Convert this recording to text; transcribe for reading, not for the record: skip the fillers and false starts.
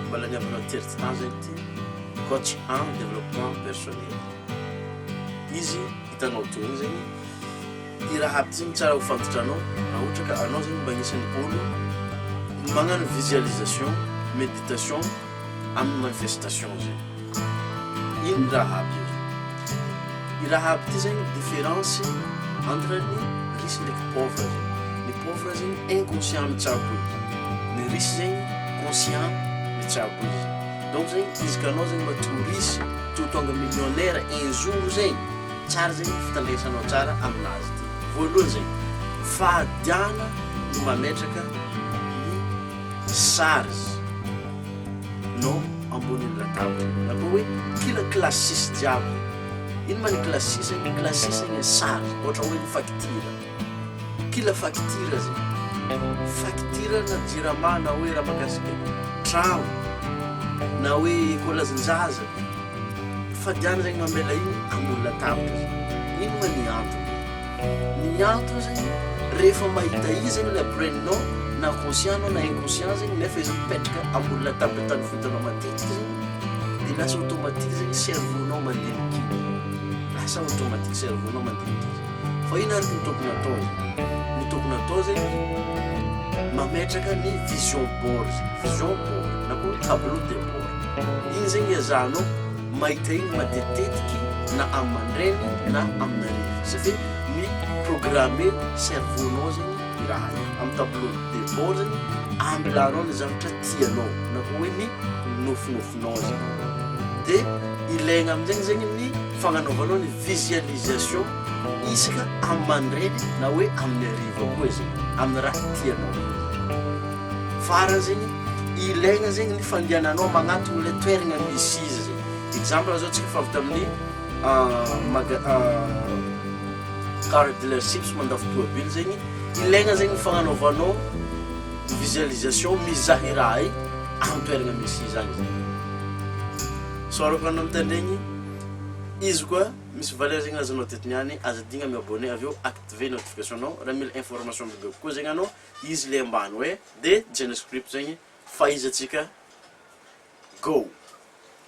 Mbola niavinao tery tany zegny ty coach en développement personnel. Izy hitanao teo igny zegny, i raha aby ty zegny tsara ho fantatranao raha ohatra ka anao zegny mba agnisan'ny olo magnano visualisation, méditation amin'ny manifestation zegny. Ino raha aby io zegny? I raha aby ty zegny différence entre ny riche ndraiky pauvre zegny. Ny pauvre zegny inconscient mitsabo izy, ny riche zegny conscient mitsabo izy. Donc zegny izy ka anao zegny mba te ho riche, te ho tonga millionnaire un jour zegny, tsara zegny fitandresanao tsara aminazy ty. Voalohany zegny, fahadiana ny mametraka ny charge nao ambonin'ny latabatra na koa hoe kila classe six jiaby. Ino ma ny classe six zegny? Ny classe six zegny charge, ohatra hoe ny facture, kila facture zegny, facture na jirama na hoe raha mahakasika tragno na hoe ekôlazin-jaza, fadiana zegny mamela igny ambony latabatra zegny. Ino ma ny antony? Ny antony zegny rehefa mahita izy zegny le brain-nao na conscient anao na inconscient zegny nefa izy mipetraka ambony latabatra tany fohitanao matetiky zegny de lasa automatique zegny cerveau-nao mandiniky iny, lasa automatique cerveau-nao mandiniky izy. Fa ino ary ny tokony atao zegny? Ny tokony atao zegny mametraka ny vision board zegny, vision board na koa tableau de bord, igny zegny iezahanao mahita igny matetitetiky na amin'ny mandraigny na amin'ny hariva satria mi-programmer cerveau-nao zegny i raha io, amin'ny tableau de bord zegny ambilanao ny zavatra tianao na koa hoe ny nofinofinao zegny, de ilaigna amin'izegny zegny ny fagnanaovanao ny visualisation isaka amin'ny mandraigny na hoe amin'ny hariva koa zegny amin'ny raha tianao igny. Farany zegny ilaigna zegny ny fandehananao magnatogno le toeragna misy izy zegny, exemple zao tsika efa avy tamin'ny maga- car dealerships mandafo toabily zegny, ilaigna zegny ny fagnanaovanao visualisation mizaha i raha i amin'ny toeragna misy izy agny zegny. Isaorako anao mitandregny, izy koa misy valeur zegny azonao teto niany, aza adigna mi-abonner avy eo activer notification-nao raha mila information bebe kokoa zegny anao. Izy le ambany hoe de Genescript zegny fa izy atsika go.